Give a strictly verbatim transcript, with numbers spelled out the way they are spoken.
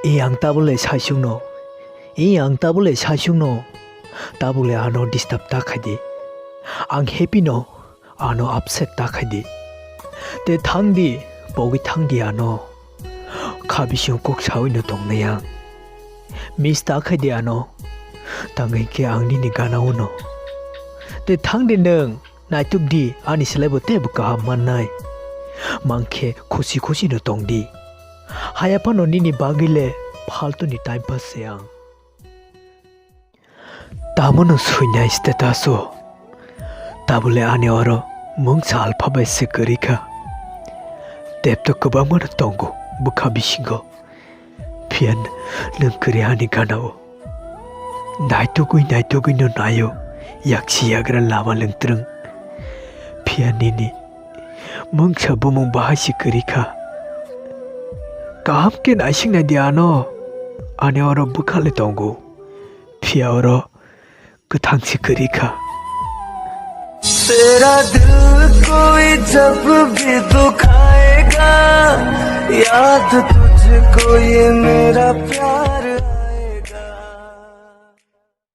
E ang tabole saisungno, e ang tabole saisungno, tabole ano disturb ta khaidi. Ang happy no, ano upset ta khaidi. Te thangdi, pogwi thangdi ano. Kha bising kok sawi no tongnai ang. Miss ta khaidi ano. Tangwi khe ang nini gana uno. Te thangdi nwng. Naituk di, ani slai bo teibo kaham mannai. Mankhe khusi khusi no tong di. Haya phano nini bagwi le phaltu ni time pass se ang. Tamo no suinai status o. Tabole ani oro mungsa alpha bai se kwrwi kha. Tep to kwbangma no tongo bwkha bisingo. Phiya nwng kwrwi ani gana o. Naitugwi naitugwi no naio, yaksi yagra lama lwngtrwng. Phiya nini mungsa bumung bahai se kwrwi kha. Kaham khe naising nai di ano, ani oro bwkha le tongo. Phiya oro kwthang se kwrwi kha. तेरा दिल कोई जब भी दुखाएगा, याद तुझको ये मेरा प्यार